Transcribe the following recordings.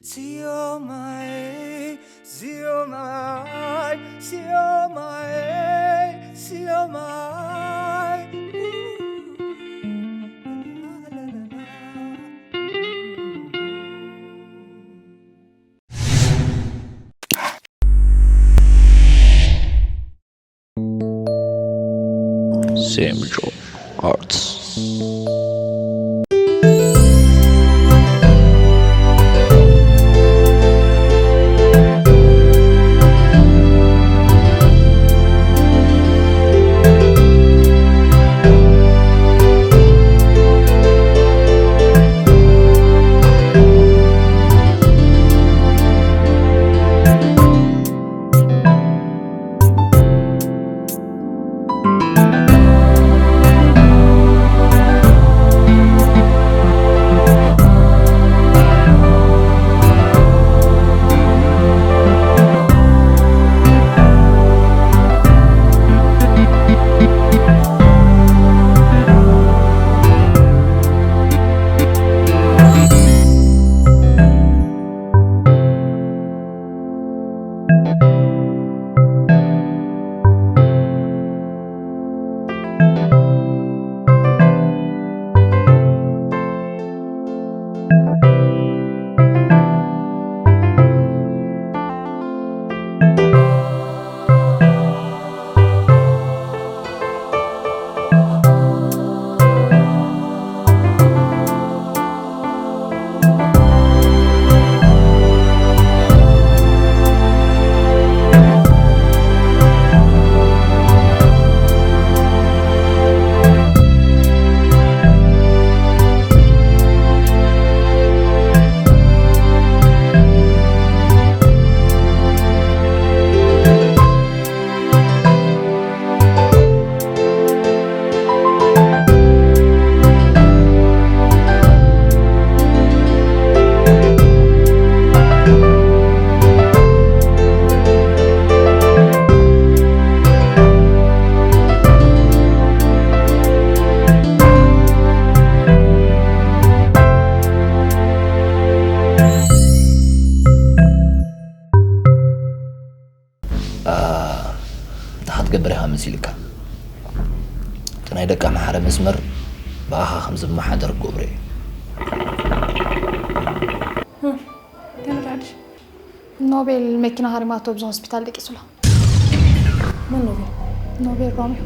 Siomai, siomai, siomai, siomai. Semjo Arts. እንታይ ክትገብር ኢኻ መሲልካ? እቲ ናይ ደቂ ኣምሓረ መስመር ብኣኻ ከም ዝመሓደር ክገብሮ እየ። እንታይ ነዳድሽ? ኖቤል መኪና ሃሪማቶ ኣብዚ ሆስፒታል ደቂሱላ። መን ኖቤል? ኖቤል ሮሚዮ።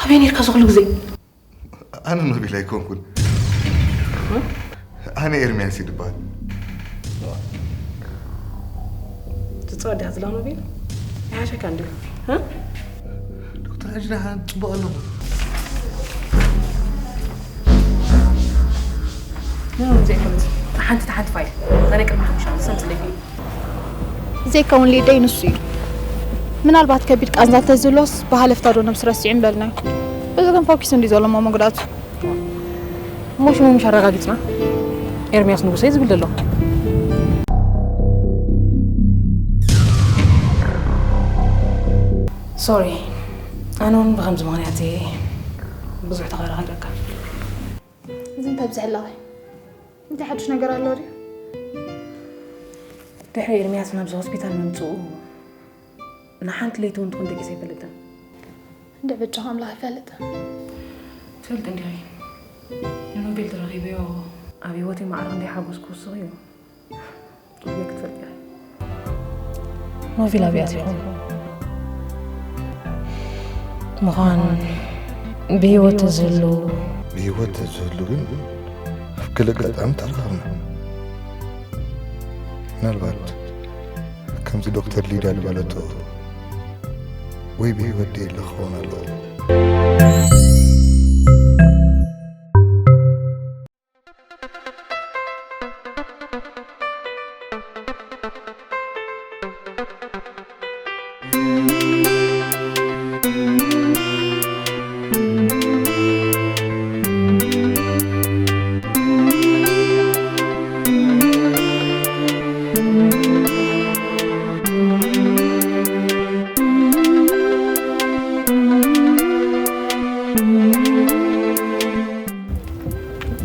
ኣበይ ነርካ እዚ ኩሉ ግዜ? ኣነ ኖቤል ኣይኮንኩን። ኣነ ኤርምያስ ይድበሃል። ትጸወት ዲኻ ዝላ ኖቤል? ይሓሸካ እንድዩ። ዶክተር፣ ሕጂ ደሓን ጽቡቕ ኣለኹ። ምንም ዘይኮነ። ሓንቲ ሓንቲ ፋይል። ኣነ ቅድሚ ሓሙሽተ ዓመት ሰምስለኪ። ዘይከውን ሊደይ ንሱ እዩ። ምናልባት ከቢድ ቃንዛ እንተዝህልዎስ ብሃለፍታ ዶ ነብሱ ረሲዑ ምበልናዮ። በዚ ግን ፎኪስ እንድዩ ዘሎ እሞ መጉዳእቱ። እሞ ሽሙ ምሽ ኣረጋጊጽና? ኤርምያስ ንጉሰ እዩ ዝብል ዘሎ። ሶሪ፣ ኣነ እውን ብኸምዚ ምኽንያት እየ ብዙሕ ተኸራኺረካ። እዚ እንታይ ብዝሕላኸ? እንታይ ሓድሽ ነገር ኣሎ ድዩ? ድሕሪ ኤርምያስ ናብዚ ሆስፒታል ምምጽኡ ንሓንቲ ለይቲ እውን ትኹን ደቂሰ ኣይፈልጥን። እንደ በጃኹም ኣምላኽ ይፈልጥ። ትፈልጥ እንዲኺ፣ ንኖቤል ተረኺበዮ ኣብ ህይወተይ ማዕረ ክንደይ ሓጎስኩ ውስኺ እዩ። ጽቡቕ ክትፈልጥ ኢኺ። ኖቤል ኣበይ ኣትዩ ይኾን? ምዃን ብህይወት ተዝህሉ። ብህይወት ተዝህሉ ግን ኣብ ገለ ኣጋጣሚ ተራኸብና። ምናልባት ከምዚ ዶክተር ሊድያ ዝበለቶ ወይ ብህይወት ደየለ ክኸውን ኣለዎ።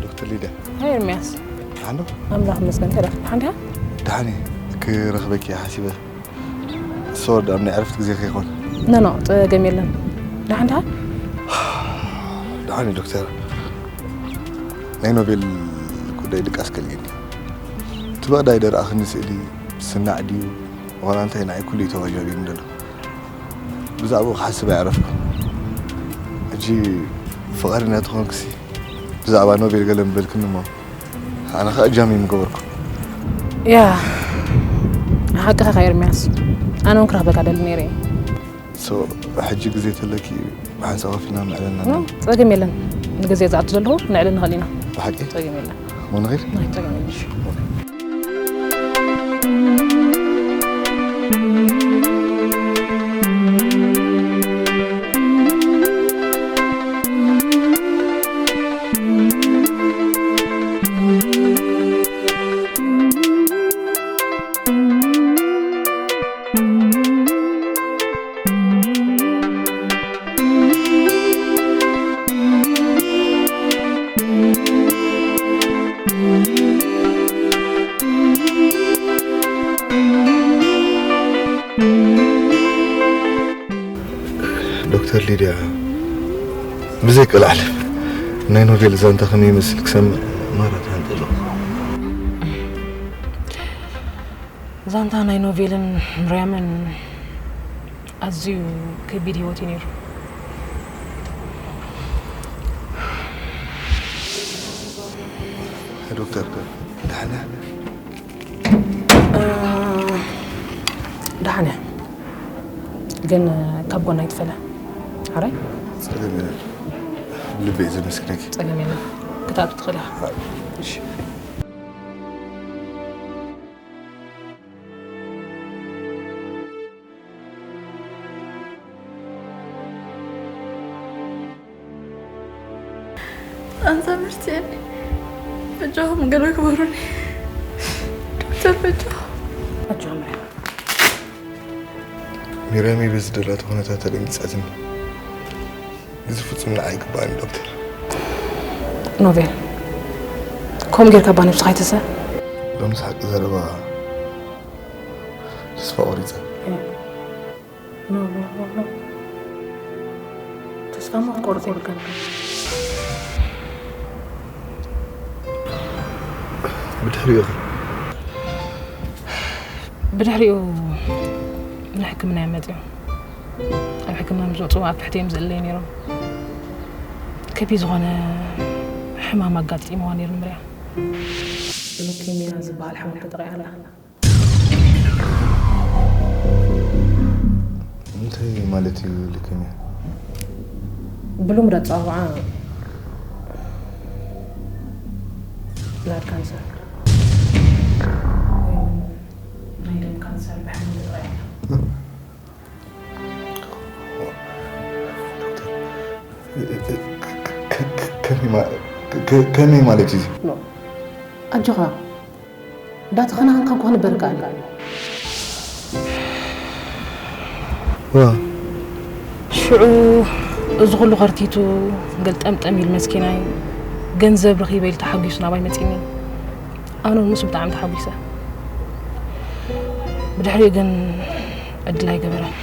ዶክተር ሊድያ። ሃይ ኤርምያስ። ደሓን ዶ? ኣምላኽ እንተ ደኣ ሓንዳ ደሓን እየ። ክረኽበኪ እየ ሓሲበ። ሶርድ ኣብ ናይ ዕረፍቲ ግዜ ከይኮን። ኖ ኖ፣ ጸገም የለን። ደሓን ደኣ ደሓን እየ ዶክተር። ናይ ኖቤል ጉዳይ ድቃስ ከልእኒ። እቲ በቕዳይ ደረኣኽኒ ስእሊ ስናዕ ድዩ ዋላ እንታይ ንዓይ ኩሉ እዩ ተዋጃቢኒ ዘሎ። ብዛዕባኡ ክሓስብ ኣይዕረፍኩ። ሕጂ ፍቓደኛ ተኾንክሲ ብዛዕባ ኖቤል ገለ ምበልክኒ እሞ ኣነ ኸኣ እጃመይ ምገበርኩ። ያ ሓቅኻ ኸ ኤርምያስ፣ ኣነ እውን ክረኽበካ ደሊ ነይረ እየ። ሶ ሕጂ ግዜ ተለኪ ብሓንሳብ ኮፍ ኢልና ምዕለልና ኖ፣ ጸገም የለን። ንግዜ ዝኣቱ ዘለኹ ንዕሊ ንኽእል ኢና። ብሓቂ ጸገም የለን። ሞንኺድ ናይ ጸገም የለን። እሺ። ዶክተር ሊድያ ብዘይ ቀልዓለም ናይ ኖቤል ዛንታ ከመይ ይመስል ክሰምዕ ማራ ተሃንጠ ኣለኹ። ዛንታ ናይ ኖቬልን ምርያምን ኣዝዩ ከቢድ ህይወት እዩ ነይሩ። ዶክተር ደሓና ደሓነ ግን ካብ ጎና ይትፈለ ሓራይ ጸገም የለን። ልበይ ዘመስግነኪ። ጸገም የለን ክትኣቱ ትኽእል ኢኻ። እሺ። ኣንዛ ምርትየኒ በጃኹም ገለ ግበሩኒ ዶክተር በጃኹም። ኣጆኻ ምርያም። ሚራሚ በዚ ደላቶ ኩነታት ተደንጊጻትኒ። እዚ ፍጹም ንዓይ ኣይግባእን ዶክተር። ኖቬል ከምኡ ጌርካ እባ ነብስኻ ኣይትስእ። ሎምስ ሓቂ ዘረባ ተስፋ ቆሪጸ። ኖ ኖ ኖ ኖ ተስፋ ማ ክትቆርጽ የብልካን። ብድሕሪኡ ኸ? ብድሕሪኡ ንሕክምና እዮም መጺኦም። ኣብ ሕክምና ምስ ወጹ ኣብ ትሕቲ እዮም ዝእለዩ ነይሮም። ከቢድ ዝኾነ ሕማም ኣጋጢምዋ ነይሩ ንምርያ። ሉኬምያ ዝበሃል ሕማም ተጠቒዓ ኣላ። እንታይ ማለት እዩ ሉኬምያ? ብልሙድ ኣጸዋውዓ ብላድ ካንሰር ወይ እውን ናይ ደም ካንሰር ብሕማም ተጠቒዓ ኣላ። ከመይ ማ- ከ- ከመይ ማለት እዩ እዚ? ኣጆኻ እንዳተኸናኸንካ እኮ ክንበር ይከኣል እዩ። ዋ ሽዑ እዚ ኩሉ ከርቲቱ ገልጠምጠም ኢሉ መስኪናይ ገንዘብ ረኺበ ኢሉ ተሓጒሱ ናባይ መፂኒ። ኣነ ምስ ብጣዕሚ ተሓጒሰ። ብድሕሪኡ ግን ዕድል ኣይገበረን።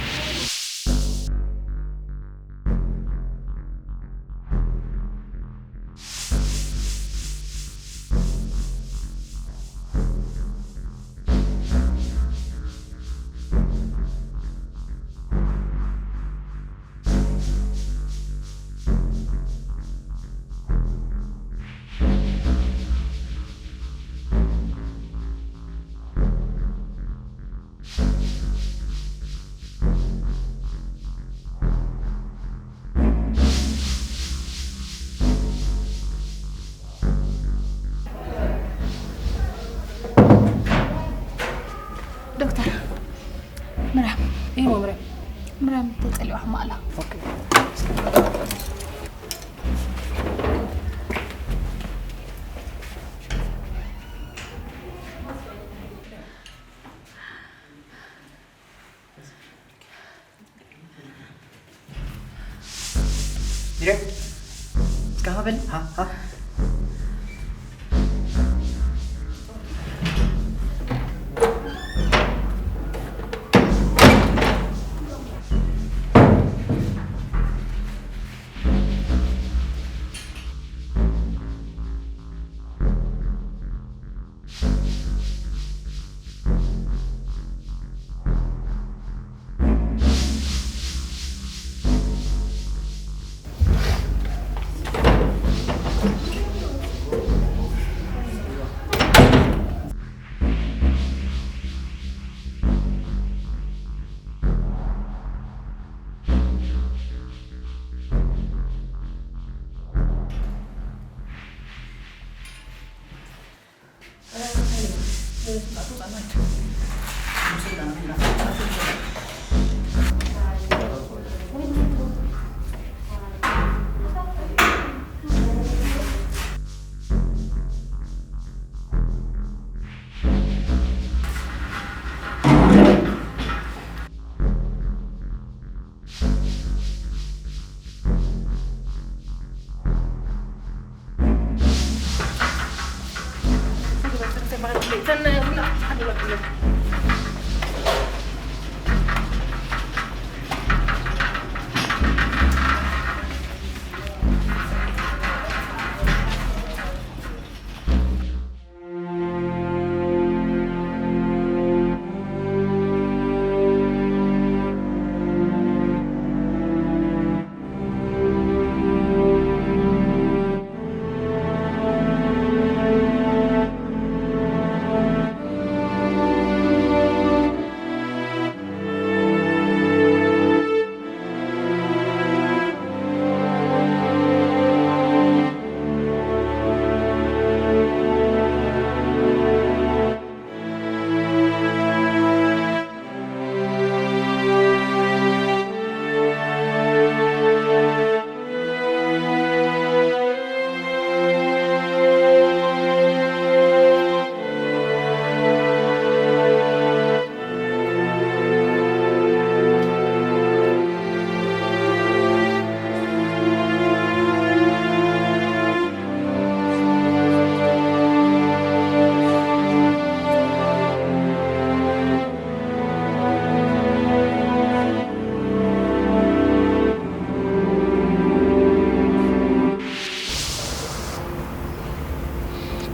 ዶክተር ምራም እይዎ ምራም ምራም ተጸሊዋ ሕማ ኣላ። Dire? Ska ha väl? Ha, ha.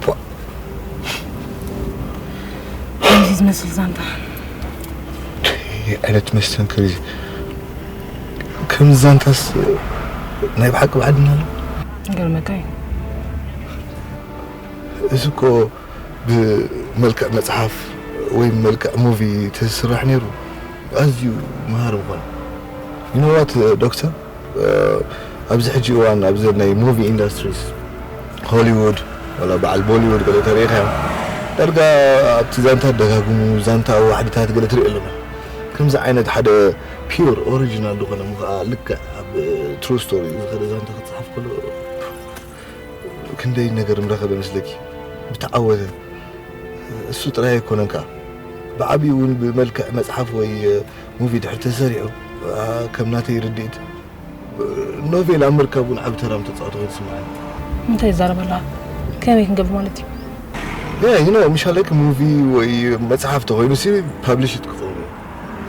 ፖ፣ ከምዚ ዝመስል ዛንታ። ዓይነት መስተንክር እዩ። ከምዚ ዛንታስ ናይ ብሓቂ ብዓድና ኣሎ? ይገርመካ እዩ። እዚ እኮ ብመልክዕ መጽሓፍ ወይ መልክዕ ሙቪ ተዝስራሕ ነይሩ ኣዝዩ መሃሪ ምኾነ። You know what, ዶክተር? ኣብዚ ሕጂ እዋን ኣብዚ ናይ ሙቪ ኢንዳስትሪስ ሆሊውድ ወላ በዓል ቦሊውድ ገለ ተሪኢኻዮ፣ ዳርጋ ኣብቲ ዛንታ ደጋግሙ ዛንታ ኣዋሕድታት ገለ ትሪኦ ኣለና። ከምዚ ዓይነት ሓደ ፒውር ኦሪጂናል ዝኾነ ምኸዓ ልክዕ ኣብ ትሩ ስቶሪ ዝኸደ ዛንታ ክፅሓፍ ከሎ ክንደይ ነገር ምረኸበ መስለኪ? ብተዓወተ። እሱ ጥራይ ኣይኮነን ከኣ፣ ብዓቢኡ እውን ብመልክዕ መጽሓፍ ወይ ሙቪ ድሕር ተሰሪዑ፣ ኣ፣ ከም ናተይ ርድኢት፣ ኖቬል ኣብ ምርካብ እውን ዓቢ ተራ ምተጻወተ ኮይኑ ይስምዓኒ። እንታይ ይዛረብ ኣለኻ? ከመይ ክንገብር ማለት እዩ? ያ፣ you know፣ ምሻለክ ሙቪ ወይ መጽሓፍ ተኾይኑ ሲ ፓብሊሽድ ክኸውን እዩ።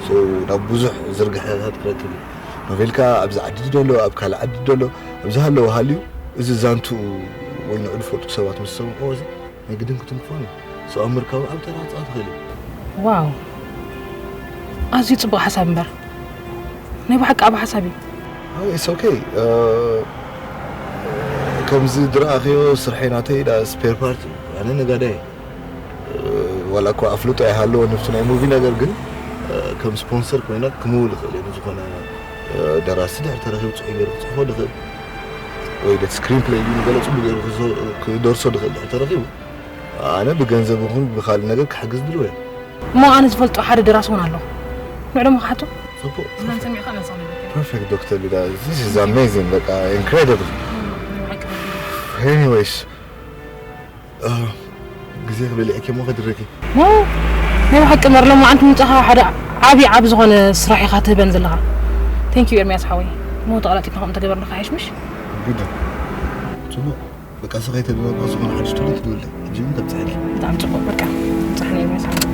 So፣ ናብ ብዙሕ ዝርግሐታት ክረክብ እዩ። ኖቬልካ ኣብዚ ዓዲ ደሎ፣ ኣብ ካልእ ዓዲ ደሎ፣ ኣብ ዝሃለወ ሃልዩ፣ እዚ ዛንትኡ ወይ ንዑ ዝፈልጡ ሰባት ምስ ሰምዕዎ፣ እዚ ናይ ግድን ክትንክፎን እዩ። So ኣብ ምርካቡ ዓቢ ተራ ክጻወት ይኽእል እዩ። ዋው! ኣዝዩ ጽቡቕ ሓሳብ እምበር። ናይ ብሓቂ ዓቢ ሓሳብ እዩ። ኣይ፣ it's okay። እ፣ ከምዚ ዝረኣኽዮ ስርሐይ ናተይ ዳ ስፔር ፓርት እዩ። ኣነ ነጋዳይ እየ። እ፣ ዋላ እኳ ኣፍልጦ ኣይሃለወን ኣብቲ ናይ ሙቪ ነገር፣ ግን፣ እ፣ ከም ስፖንሰር ኮይነ ክምውል ይኽእል እየ። ንዝኾነ፣ እ፣ ደራሲ ድሕር ተረኺቡ ጽሑፍ ገይሩ ክጽሕፎ ድኽእል ወይ ደ ስክሪን ፕሌይ እዩ ንገለ ጽቡቅ ገይሩ ክዞ-፣ ክደርሶ ድኽእል ድሕር ተረኺቡ፣ ኣነ ብገንዘብ ይኹን ብኻልእ ነገር ክሕግዝ ድልዎ እየ። እሞ ኣነ ዝፈልጦ ሓደ ደራሲ እውን ኣሎ። ንዕዶ ምኽሓቶ? ጽቡቅ። ዝናን ሰሚዕካ ነጻ ነገር። ፐርፌክት ዶክተር ሊዳ። This is amazing። በቃ ኢንክሬዲብል። እም፣ ብሓቂ። ኤኒዌይስ፣ እ፣ ግዜ ክበልዕኪ እሞ ከድረኪ። ሞ፣ ናይ ብሓቂ እምበር ሎማዓንቲ ምምጻኻ ሓደ ዓቢ፣ ዓቢ ዝኾነ ስራሕ ኢኻ ትህበን ዘለኻ። ቴንክ ዩ ኤርሚያስ ሓወይ። ሞ ተቐላጢፍና ከምኡ ተገበርና ክሓይሽ ምሽ? ግድን። ጽቡቕ። በቃ፣ ስኻ ይተደረገ ዝኾነ ሓድሽ ትውልድ ትውልድ። ሕጂ እውን ተብጽሐልኪ። ብጣዕሚ ጽቡቕ። በቃ፣ ብጻሕኒ ኤርሚያስ ሓወይ።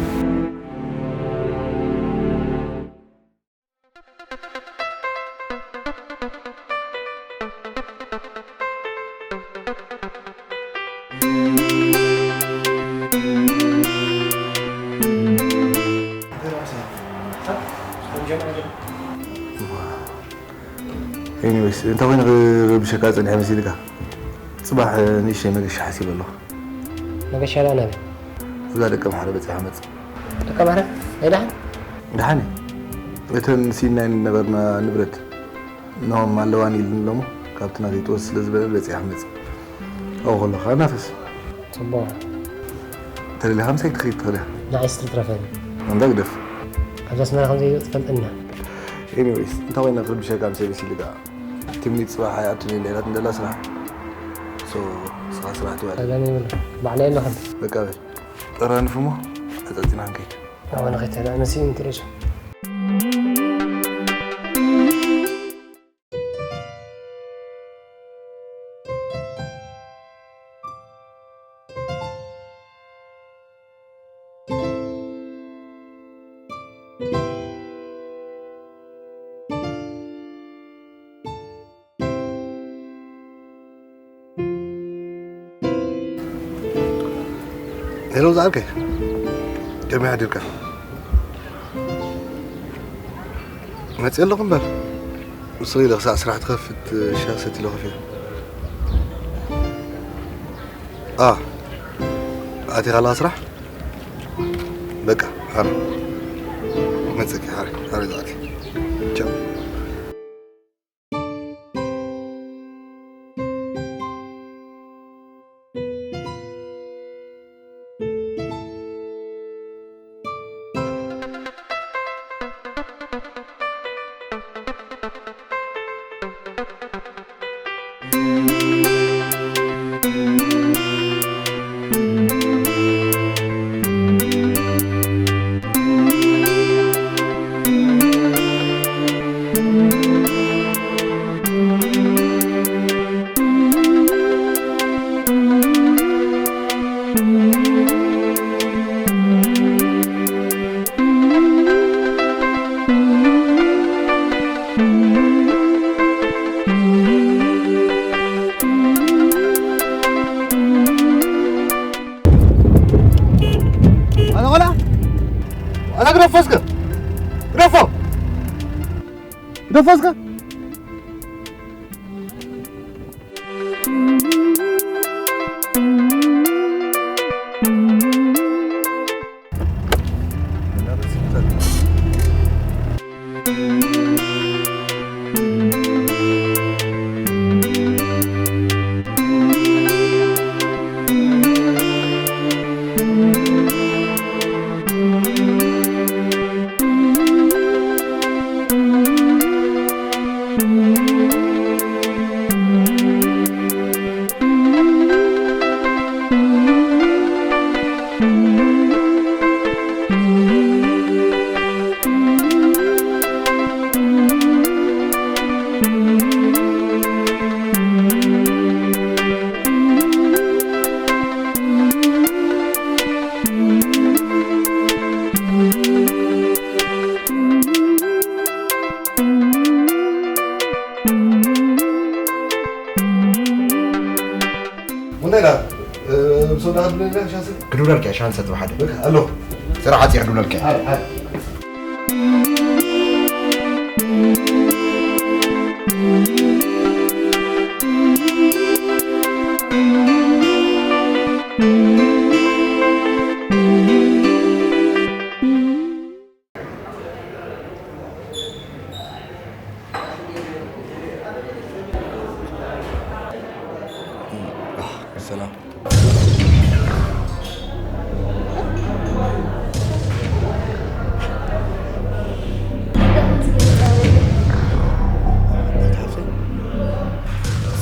Anyways፣ እንታይ ኮይኑ ክረብሸካ ጸኒሐ መሲልካ? ጽባሕ ንእሽተይ መገሻ ሓሲበ ኣለኹ። መገሻ ደኣ ናበይ? እዛ ደቀ ማሕረ በጺሓ መጽእ። ደቀ ማሕረ? ናይ ደሓን? ደሓን እዩ። እተን ሲናይ ነበርና ንብረት፣ ኖም ኣለዋን ኢሉኒ እሞ፣ ካብቲ ናተይ ጥወስ ስለ ዝበለ በጺሓ መጽእ። ኣብኡ ከለኻ ናፈስ። ጽቡቕ። ተደሊኻ ምሳይ ክትኸይድ ትኽእል ኢኻ። ንዓይ ስትል ትረፈኒ። እንዳ ግደፍ። ኣብዚ ኣስመራ ከም ዘይወጽእ ትፈልጥና። Anyways፣ እንታይ ኮይና ክርብሸካ ምሳይ መሲልካ? ትምኒት ጽባሕ ኣይኣቱን እየ ኢላት እንደላ ስራሕ። So፣ ንስኻ ስራሕ ትውዕል። ጸገም የብሉን። ባዕለይ ኣለኹ። በቃ በል። ጠራንፍ እሞ፣ ኣጸጺና ክንከይድ። ኣነ ከይተላ መሲልኒ ትርእሱ። ሄሎ ዝዓርከይ፣ ከመይ ሓዲርካ? መፅእ ኣለኹ እምበር፣ ንስኺ ኢለ ክሳዕ ስራሕ ትኸፍት ሻሂ ሰትየ ኢለ ኮፍ ኢለ። ኣ፣ ኣቲኻ ኣለኻ ስራሕ? በቃ፣ ሓረ። መፅእኪ፣ ሓረ፣ ሓረ ዝዓርከይ። ቻው። ኣነ ቆልዓ፣ ኣነ ግደፎ እስከ፣ ግደፎ፣ ግደፎ እስከ። እንታይ ደኣ? እ፣ ብሶዳ ክትብለኒ ሻንሰ? ክድውለልካ እየ፣ ሻንሰ ትብሓደ። በቃ፣ ኣለኹ። ስራሕ ዓፂ ክድውለልካ እየ። ሓደ፣ ሓደ። ሰላም።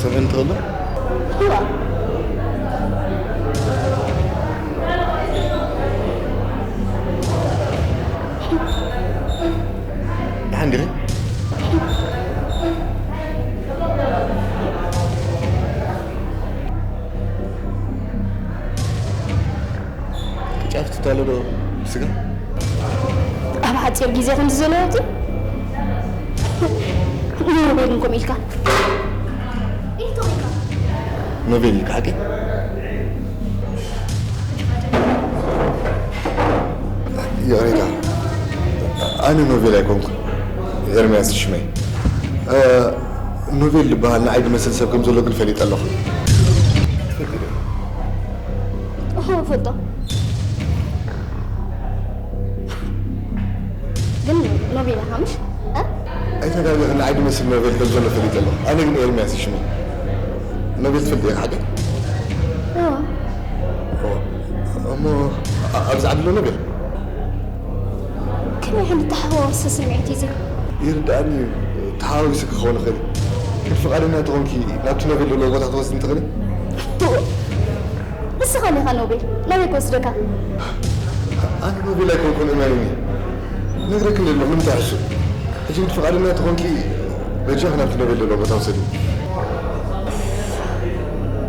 ሰብን ትኽእሉ? ደሓን ዲኺ? ቅጫፍ ትታሎ ዶ ስጋ? ኣብ ሓፂር ግዜ ከምዚ ዘለዎ እቲ ኖርዌል እንኮም ኢልካ። ኖቬል ኢልካ ሓቂ? ይቕሬታ፣ ኣነ ኖቬል ኣይኮንኩን፣ ኤርምያስ ሽመይ። እ፣ ኖቤል ዝበሃል ንዓይ ዝመስል ሰብ ከም ዘሎ ግን ፈሊጠ ኣለኹ። እኹ፣ እፈልጦ። ግን ኖቤል ኢኻ ምሽ? እ? ኣይተጋግኽን፣ ንዓይ ዝመስል ኖቤል ከም ዘሎ ፈሊጠ ኣለኹ። ኣነ ግን ኤርምያስ እዩ ሽመይ። ኖቤል ትፈልጥ ኢኻ ሓቂ? እዎ። እዎ። እሞ ኣ-፣ ኣብዚ ዓዲ ኣሎ ኖቤል? ከመይ ዓይነት ተሓዋወሰ ስምዒት እዩ እዚ? ይርድኣኒ እዩ። ተሓዋዊሱ ክኸውን ይኽእል እዩ። ግን ፍቓደኛ እንተኾንኪ ናብቲ ኖቤል ዘለዎ ቦታ ክትወስድኒ ትኽእሊ? ንስኻ ዲኻ ኖቤል? ናበይ ክወስደካ? ኣነ ኖቤል ኣይኮንኩን፣ እመንኒ። ነግረክኒ ኣለኹ፣ ንምንታይ ሕሱብ? ሕጂ ግን ፍቓደኛ እንተኾንኪ በጃኺ ናብቲ ኖቤል ዘለዎ ቦታ ውሰድኒ።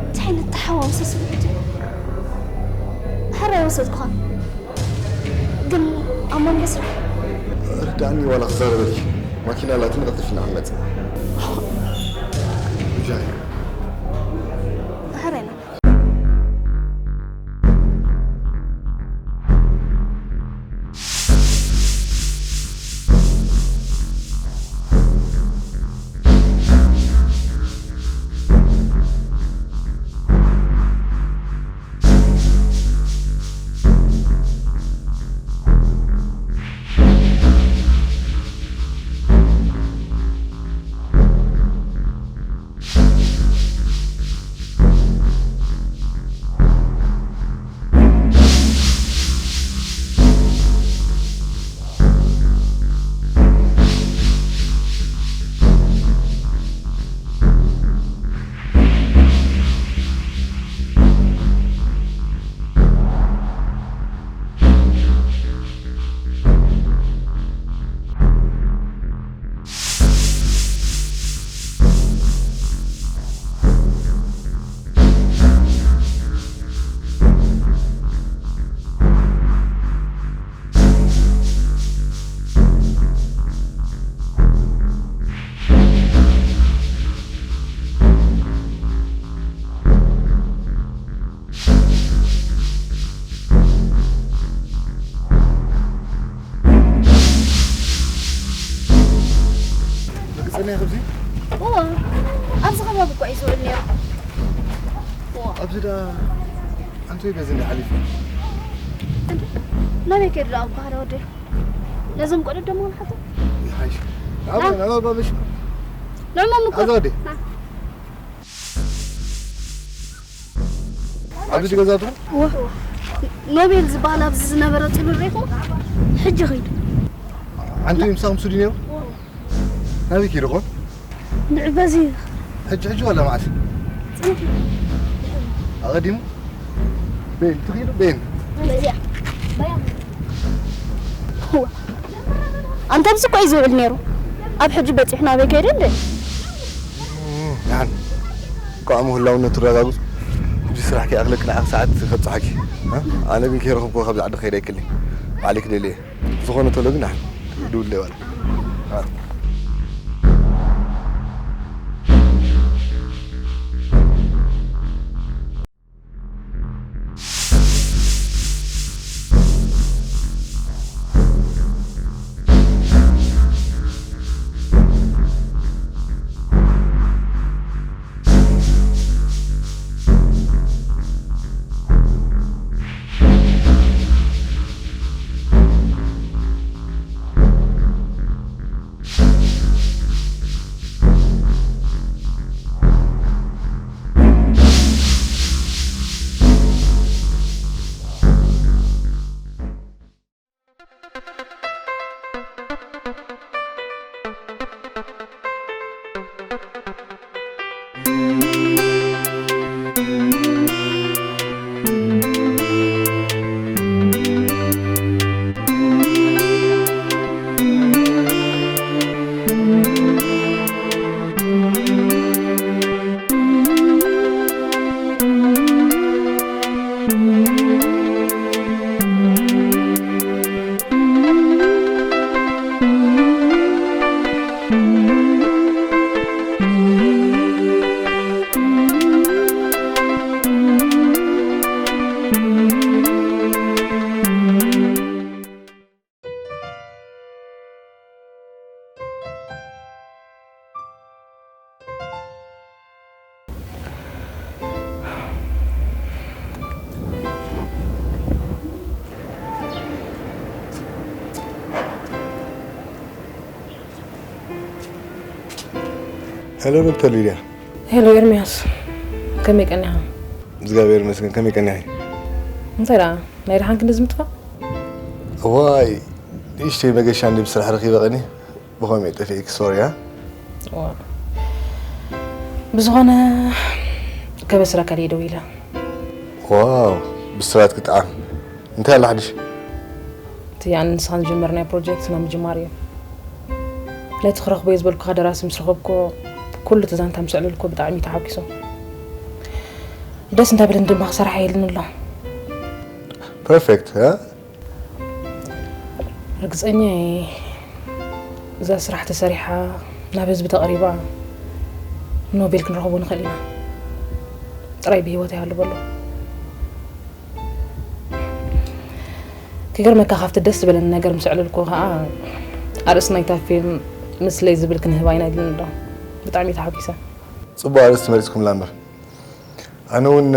እንታይ ዓይነት ተሓዋወሰ ስምዒት እዩ? ሕራይ ወሰድኩኻ። ግን ኣብ መንጎ ስራሕ ርድኣኒ ዋላ ክዛረበኪ። ማኪና ኣላትኒ፣ ቀልጢፍና ክንመጽእ። ብጃይ። ሕራይ ነው። ደቂ ጸኒያ ኣብዚ? እዎ፣ ኣብዚ ከባቢ እኮ እዩ ዝውዕል ነይሩ። እዎ። ኣብዚ ደኣ ኣንቶይ በዚ እንዳ ሓሊፉ። እንዴ፣ ናበይ ከይዱ ደኣ እኮ ሓደ ወደይ? ነዞም ቆልዑ ደሞ ንሓቶ። ይሓይሽ። ናብ፣ ናብ ኣባ ምሽ። ንዕሞም እኮ። ኣዛ ወደይ። ና። ኣብዚ ገዛቱ? እወ። ኖቤል ዝበሃል ኣብዚ ዝነበረ ጽሉል ርኢኹም? ሕጂ ኸይዱ። ኣንቶይ ምሳኹም ሱዲ ነይሩ? እወ። ናበይ ከይዱ ኾን? ንዕ በዚ። ሕጂ፣ ሕጂ ዋላ መዓስ? ጽንሒ። ኣቐዲሙ? ቤን፣ ትኽኢሉ? ቤን። በዚያ። እወ። ኣንተ ኣብዚ እኮ እዩ ዝውዕል ነይሩ። ኣብ ሕጂ በጺሑ ናበይ ከይዱ እንዴ? ያን። እኳ ምህላውነቱ ረጋግጹ። ሕጂ ስራሕ ከይኣኽለኪ ንዓኺ ሰዓት ከብጽሓኪ። እ? ኣነ ግን ከይረኸብኩ ካብዚ ዓዲ ክኸይድ ኣይክእልን። ባዕለይ ክደሊ እየ። ዝኾነ ተሎ ግን ኣሕ-፣ ድውል ይበል። እ። ሄሎ ዶክተር ሊድያ። ሄሎ ኤርሚያስ፣ ከመይ ቀኒኻ? እግዚኣብሔር ይመስገን። ከመይ ቀኒኻ? እንታይ ደኣ ናይ ደሓን ክንዲ ዝምጥፋእ? እዋይ፣ ንእሽተይ መገሻ እንዲ ብስራሕ ረኺበ ቀኒ። ብኸመይ ጠፊእኪ? ሶሪ። ብዝኾነ ከበስረካ ድየ ደው ኢለ። ዋው፣ ብስራት ክጥዓም። እንታይ ኣሎ ሓድሽ? እቲ ኣነ ንስኻን ዝጀመርናዮ ፕሮጀክት ናብ ምጅማር እዩ። ነቲ ክረኽቦ እየ ዝበልኩኻ ደራሲ ምስ ረኸብኩ፣ ኩሉ እቲ ዛንታ ምስ ኣዕለልኩ ብጣዕሚ እዩ ተሓጒሱ። ደስ እንዳበለኒ ድማ ክሰርሓ ኢሉኒ ኣሎ። ፐርፌክት። ርግጸኛ እየ እዛ ስራሕ ተሰሪሓ ናብ ህዝቢ ተቕሪባ ኖቤል ክንረኽቦ ንኽእል ኢና። ጥራይ ብህይወት ይሃሉ በሎ። ክገርመካ ካብቲ ደስ ዝበለኒ ነገር ምስ ኣዕለልኩ ከዓ ኣርእስቲ ናይታ ፊልም ምስለይ ዝብል ክንህባ ኢና ኢሉኒ ኣሎ። ብጣዕሚ ተሓጒሰ። ጽቡቕ ኣርእስቲ መሪጽኩምላ እምበር ኣነ እውን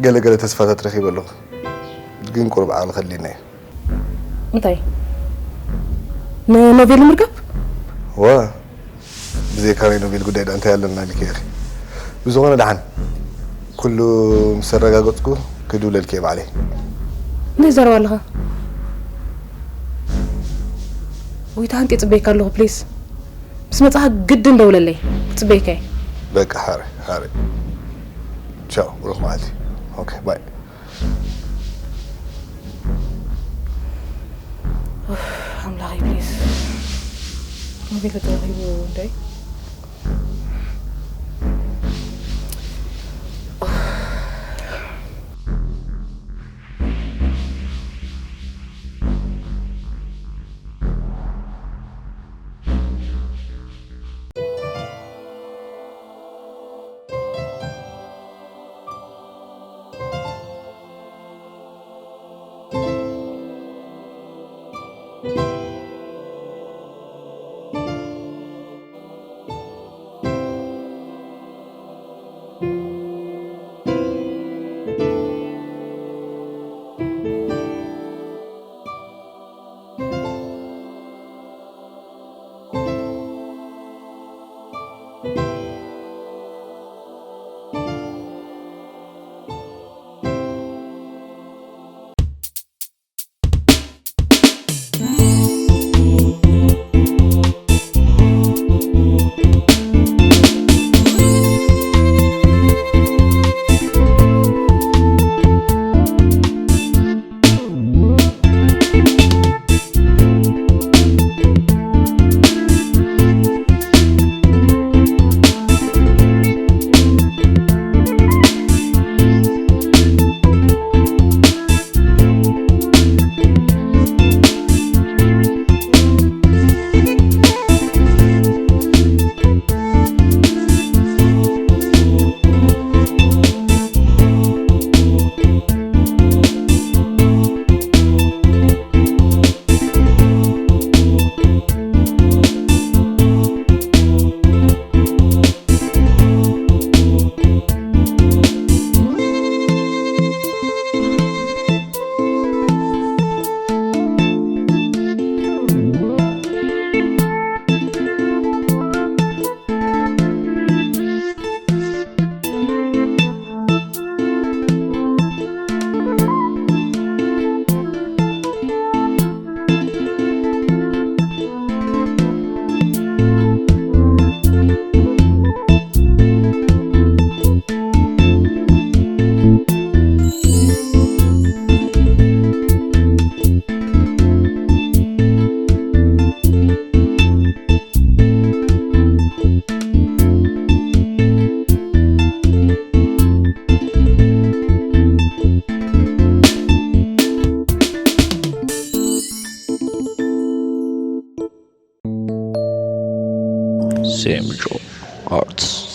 ገለ ገለ ተስፋታት ረኺበ ኣለኹ፣ ግን ቁሩብ ዓቕሊ ከድልየና እዩ። እንታይ ንኖቤል ንምርካብ? ዋ ብዘይካ ናይ ኖቤል ጉዳይ ዳ እንታይ ኣለና ኢልኪ ኢኺ። ብዝኾነ ደሓን ኩሉ ምስ ኣረጋገጽኩ ክድውለልኪ እየ ባዕለይ። እንታይ ዘረባ ኣለኻ? ወይ ተሃንጤ ጽበይካ ኣለኹ ፕሊስ። ምስ መጻኻ ግድን ደውለለይ። ክጽበይካ እየ። በቃ ሓረ ሓረ። ቻው ብሩኽ መዓልቲ። ኦኬ ባይ። ኣምላኸይ ፕሊስ። ኖቤል ተረኺቡ እንታይ? Semjo Arts.